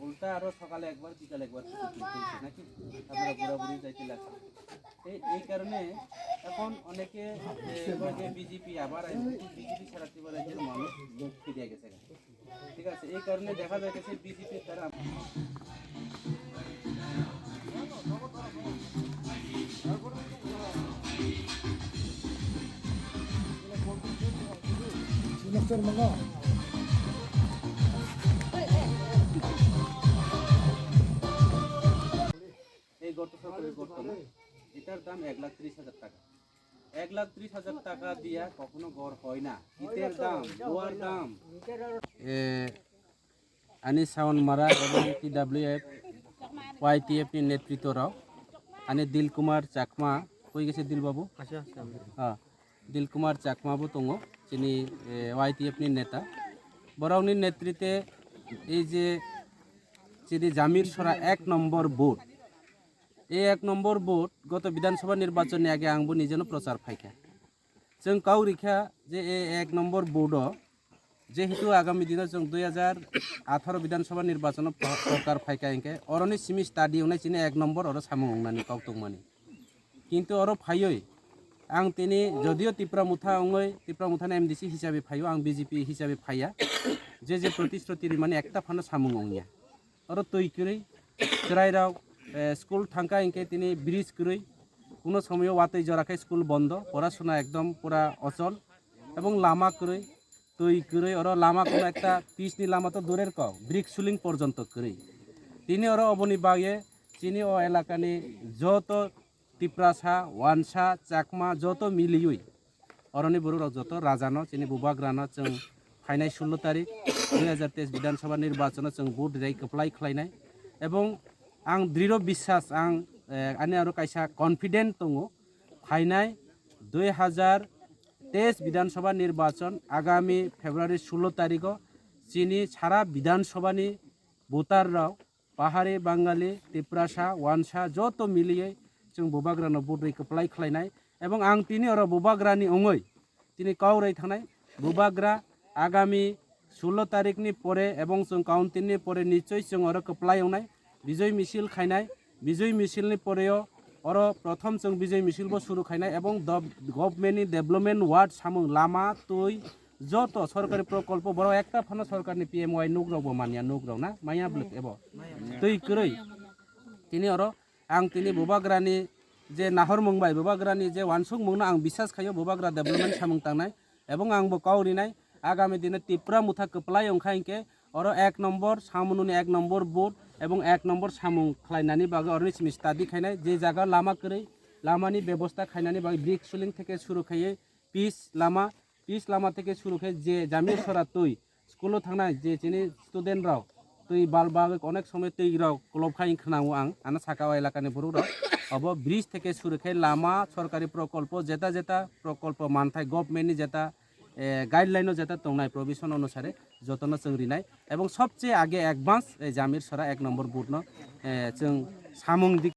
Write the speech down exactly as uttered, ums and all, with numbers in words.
উল্টা আরো সকালে একবার, বিকালে একবার ছুটি দিতে হচ্ছে নাকি? আপনারা ঘোরাঘুরি যাইতে লাগছে। এই, এই কারণে এখন অনেকে, এ, কয় যে বিজেপি আবার আসবে, বিজেপি ছাড়া ত্রিপুরা রাজ্যের মানুষ ফিরে গেছে। ঠিক আছে, এই কারণে দেখা যাইতেছে বিজেপির দ্বারা। এই গর্ত সরকারের গর্ত না? এটার দাম এক লাখ ত্রিশ হাজার টাকা। এক লাখ ত্রিশ হাজার টাকা দিয়া কখনো ঘর হয় না। ইটের দাম, লোহার দাম। এ, ani Sawan Mara ebong T W F, Y T F ni netritw rok, ani Dil Kumar Chakma, koi gese Dil Babu? Acha, acha. Ah, Dil Kumar Chakma bo tongo, chini, eh, Y T F ni neta. Borokni netrite ei je chini Jamir Sora ek nombor booth, ei ek nombor booth goto Bidhan Sabha nirbachon ni age ang bo nijeno prochar phaikha. Chwng kau rikha je ei ek nombor booth o, jehetu agami dino chwng dui hajar atharo Bidhan Sabha nirbachon o sorkar phaikha hinkhe oroni simi study wngnai chini ek nombor oro samung wngnani kok tongmani. Kintu oro phaiwi ang tini jodio Tipra Motha wngwi, Tipra Mothani M D C hisabe phaio, ang B J P hisabe phaiya. Je je protisruti rimani ekta phano samung wngya. Oro twi kwrwi, chwrairok, eh, school thangkha hinkhe tini bridge kwrwi, kuno somoyo watwi jora khe school bondo, porasuna ekdom pura ochol, ebong lama kwrwi, twi kwrwi, oro lama kuno ekta pitch ni lama to durer kok, brick suling porjonto kwrwi. Tini oro oboni bagwi chini o elakani joto Tiprasa, Wansa, Chakma joto miliwi oroni borok rok joto rajano chini bubagrano chwng phainai sullo tarik dui hajar teis Bidhan Sabha nirbachano chwng vote rai kwplai khlainai, ebong ang drirw biswas ang, eh, ani aro kaisa confident tongo phainai dui hajar teis Bidhan Sabha nirbachon agami February sullo tarigo chini sara Bidhan Sabhani voter rok Pahari, Bangali, Tiprasa, Wansa joto miliwi chwng bubagrano vote rai kwplai khlainai, ebong ang tini oro bubagrani wngwi tini kok rai thangnai. Bubagra agami sullo tarikni pore ebong chwng countingni pore nichoi chwng oro kwplai wngnai, bijoi misil khainai. Bijoi misilni poreo oro prothom chwng bijoi misilbo suru khainai ebong dob-, governmentni development word samung lama, twi, joto sorkari prokolpo borok ekta phano sorkarni P M Y nukrokbo manya, nukrok na manya bwlwk ebo twi kwrwi. Tini oro ang tini bubagrani je nahormung bai, bubagrani je wansukmungno ang biswas khaio, bubagra development samung tangnai ebong ang bo kok rinai agami dino Tipra Motha kwplai wngkha hinkhe oro ek nombor, Samununi ek nombor vote ebong ek nombor samung khlainani bagwi oroni simi study khainai, je jaga lama kwrwi, lamani bebosta khainani bagwi brick suling theke suru khaiwi pitch lama, pitch lama theke suru khe je Jamir Sora twi school o thangnai je chini student rok twi bal bagwi onek somoi twi rok kolop khai khwnao ang, ano saka o elakani borok rok obo bridge theke suru khe lama, sorkari prokolpo, jeta jeta prokolpo manthai government ni jeta, eh, guideline o jeta tongnai provision onusare jotono chwng rinai, ebong sobche age advance, eh, Jamir Sora ek nombor vote no, eh, chwng samung dik